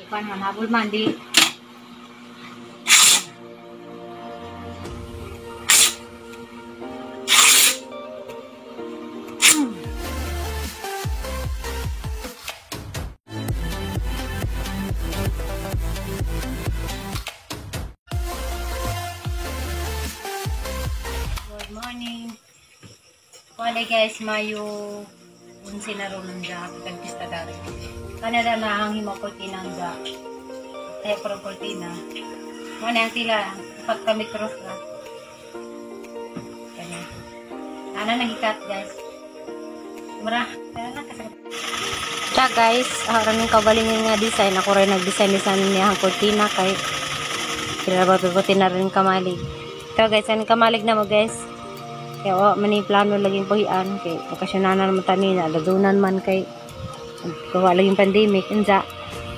Kuan man habol man di. Good morning. Wala guys, Mayo 11 na ron ng dya, pagpista dari. Kanada na ang himo kortina ang dya. Kaya pero kortina. Muna ang tila, pag kami cross na. Kanya. Ana nagikat guys. Mura, kaya na kasi. Siya guys, aron kabalingin nga design. Ako rin nag-design design niya ang kortina kay kila ba na rin kamalig. Ito guys, ang kamalig na mo guys. Kaya wa man yung plano laging puhian kay okasyonan na naman tani na ladunan man kay gawa laging pandemic unsa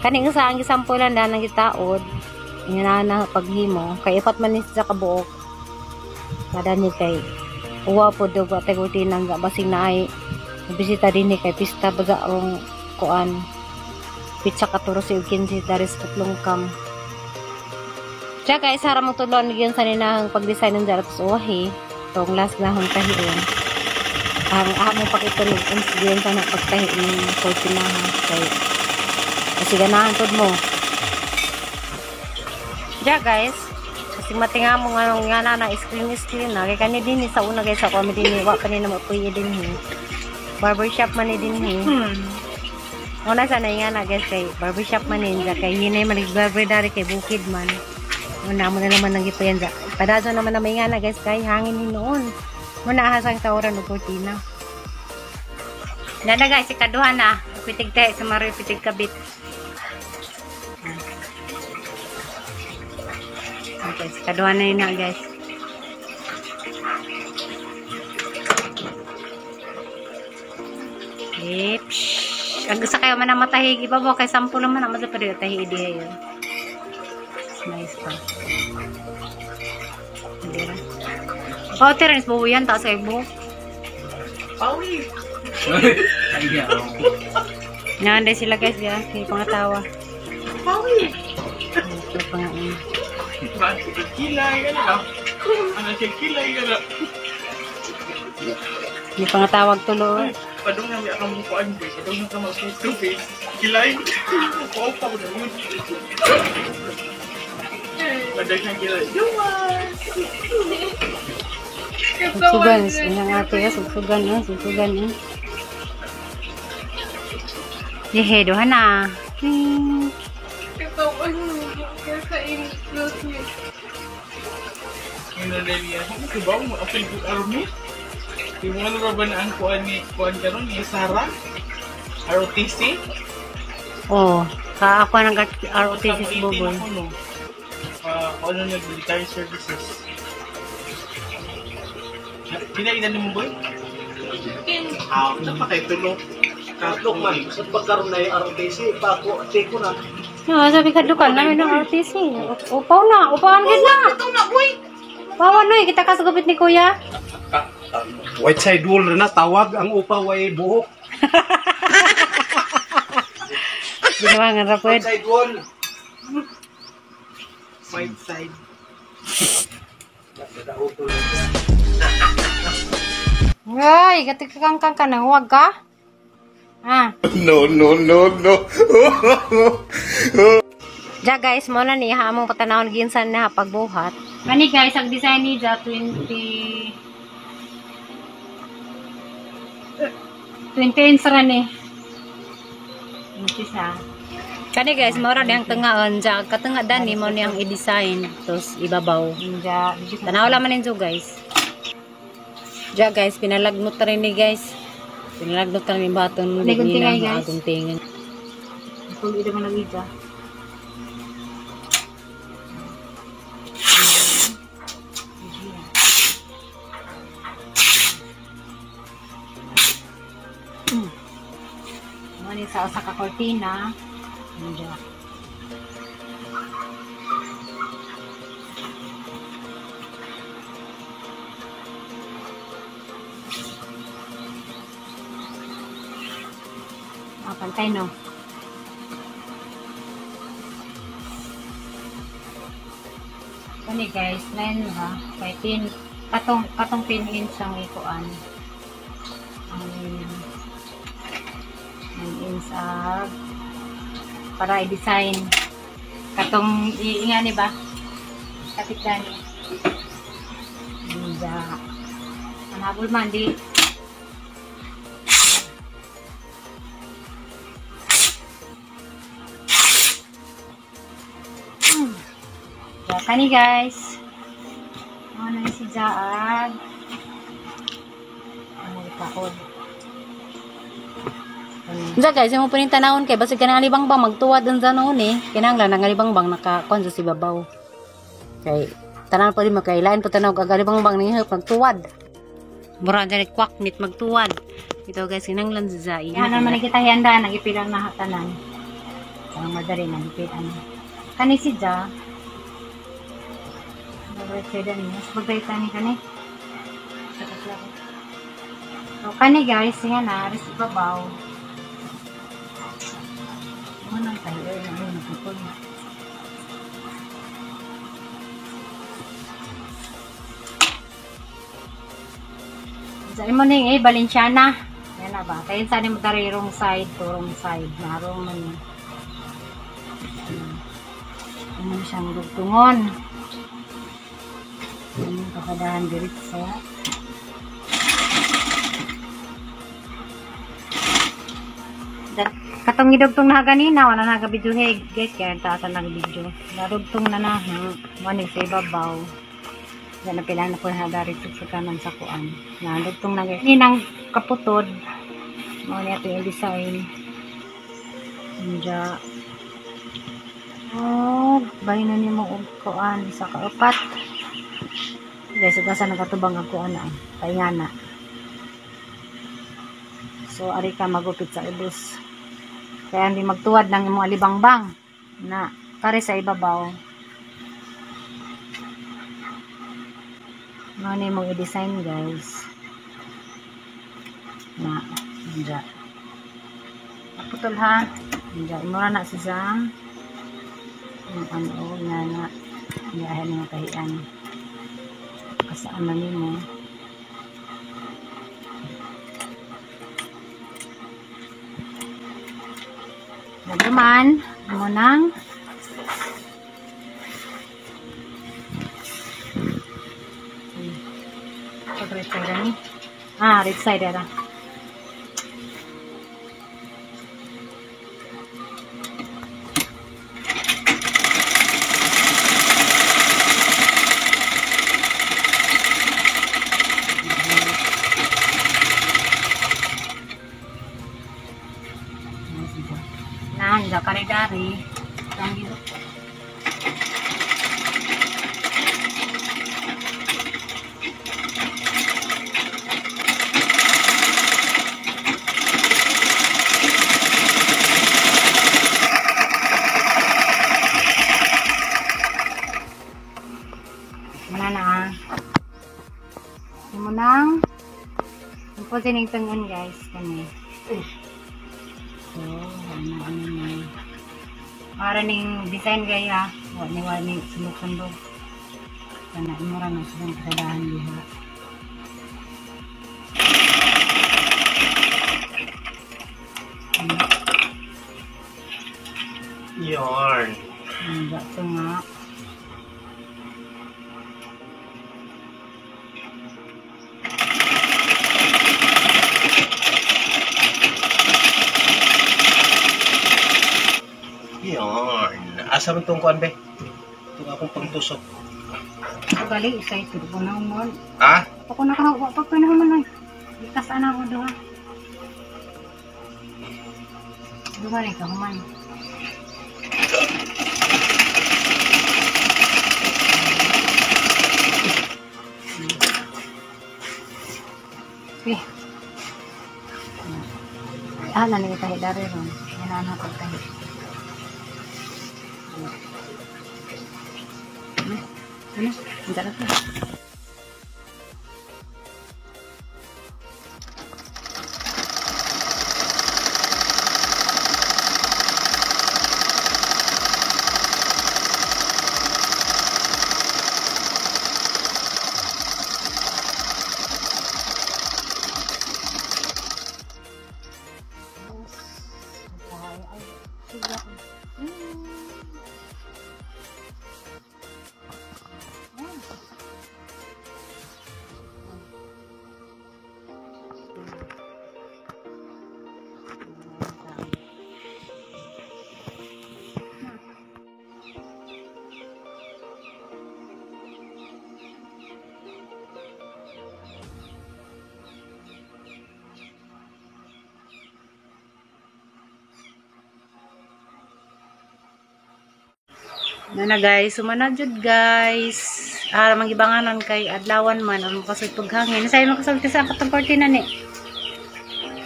kani nga sa ang gisampulan na nang gitaod nga na paghimo kay ipat man ni sa kabuok kada ni kay uwa po do wa tay kurtina nga basing na ay bisita dinhi kay pista baga ang kuan pitsa 14 ug 15 daris tatlong kam. Siya guys, haram mo tulon gyud sa ninahang pag-design ng darat uwahi. Itong last na hong tahiin. Ang amo pakitulog ang sigilan sa na pagtahi ng kortinahan. Kay kasi ganahan tod mo. Diya guys, kasi matinga mo nga nga na screen screen na. Kay kani din sa una guys ako kami din wa pa ni na mapuyi din hi. Barbershop man ni din hi. Una sana nga na guys kay barbershop man ni kay hinay man barber dari kay bukid man. Una mo na naman nang gipayan dya. Padazo naman na may nga na guys kay hangin hinuon. Muna ahasang tawran og kortina. Nana guys, ikaduha na. Pitig tayo sa maroy pitig kabit. Okay, ikaduha na yun na guys. Ips. Ang gusto kayo man ang matahig ibabaw kay sampo naman ang mas pwede tahi diha yun. Nice pa. Hindi ra. Oh, tira ni buo yan taas kay buo. Pawi. Nanday sila guys ya, kay pangatawa. Pawi. Ito pa nga. Kilay ka na. Ano siya kilay ka na. May pangatawag tuloy. Padung na may akong bukuan ko. Padung na ka mag-face to face. Kilay. Kuha pa ko na yun. Padung na kilay. Duman! Sugsugan. Inang ate ya. Sugsugan. Sugsugan. Yehe, duha na. Katawan mo. Kaya in-close niya. Ano na niya? Diba? Apil ko army? Di mo ano ba na ang kuan ni kuan karon ni Sarah? ROTC? Oo. Ka ako ng ROTC sa Buboy. Ano na military services. Pila mo boy? Ah, pa kay tulong. Katlok man, sa pagkaroon na yung ROTC, pako, teko na. No, sabi ka dukan namin ng ROTC. Upaw na, upawan gid na. Pawan noy, kita kasugupit ni kuya. White side wall na tawag ang upaw ay buhok. Ginawa nga ra White side wall. White side. Ay, katikang ka nang huwag ka. Ah. No, no, no, no. Ja guys, mo na ni hamong patanawon ginsan na pagbuhat. Kani guys, ang design ni ja 20 inch ra ni. Isa. Kani guys, mao ra niyang tungaon ja katunga dani mo niyang i-design tos ibabaw. Ja, tanaw la man ninyo guys. Ja guys, pinalagnot ra ni guys. Pinalagnot ra ni baton ni guys. Guntingan. Kung ida man nagija. Muna sa usa ka kortina. Diyan. Ah, pantay no. Kani guys, 9 ra kay 10 katong katong 10 inch ang ikuan. Ang 9 inch para i-design katong iinga ni ba? Kapit gani. Hindi. Ang habol man di. Kani guys. Ano na si Jaag. Ano ikaod. Unsa guys, imo puning tanawon kay basig kanang alibang bang magtuwad ang noon eh. Kinahanglan ang alibang bang naka kuan sa sibabaw. Kay tanan pa din makailain pa tanaw kag alibang bang ningihop magtuwad. Mura dyan kwak nit magtuwad. Ito guys, kinahanglan sa Zai. Yan naman kita handa nagipilang na tanan. Ang madali nagipilan. Kani si Ja. Right side niya. Pagdayta ni kani. So, kani guys, yan na, aris ibabaw. Ano tayo? Ay, naputol. Sa imo ning eh, Valenciana. Yan na ba? Kaya saan mo dari wrong side to wrong side. Narong man yun. Ano siyang dugtungon. Ano kakadahan diretso. Katong gidugtong na ganina, wala na video hey guys, kaya taasan ng video. Narugtong na na, manig sa ibabaw. Yan na pila na po na diretso sa kanan sa kuan. Narugtong na guys. Ninang kaputod. Mao niya ito yung design. Inja. Oh, bahin na nimo og kuan isa ka upat. Guys, so basta nakatubang ang kuan na. Paingana. So ari ka magupit sa ubos. Kaya hindi magtuwad ng imong alibangbang na kare sa ibabaw. Mao ni imong i-design guys. Na, inja. Putol ha. Inja, imura na si Zang. Ang ano nga na iyahan nga tahian. Kasaan na nimo. Nagduman mo nang right side ni. Ah, right side ra. Nangga kare-dari. Mana na. Mo nang ipo sining tungon guys kani. So, ano na. Para ning design gaya, wa ni sundog-sundog. Kana mura na silang kasadahan diha. Yarn. Enggak tuh nga. Yarn. Asa man tong kuan be? Itong akong pangtusok. Gali isa ito ko na mo. Ha? Ako na ka wa pa ko na man ay. Ikas ana ko duha. Duha rin ka human. Okay. Ah, nani tahi dari ron. Yan na ko tahi. Ano? Ang sarap na. Na guys, sumana jud, guys. Ah, magibanganan kay adlawan man ang makasugtog hangin. Say makasulti sa katong kortina ni.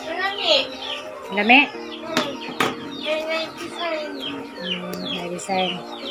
Lami. Lami. May nice design. May design.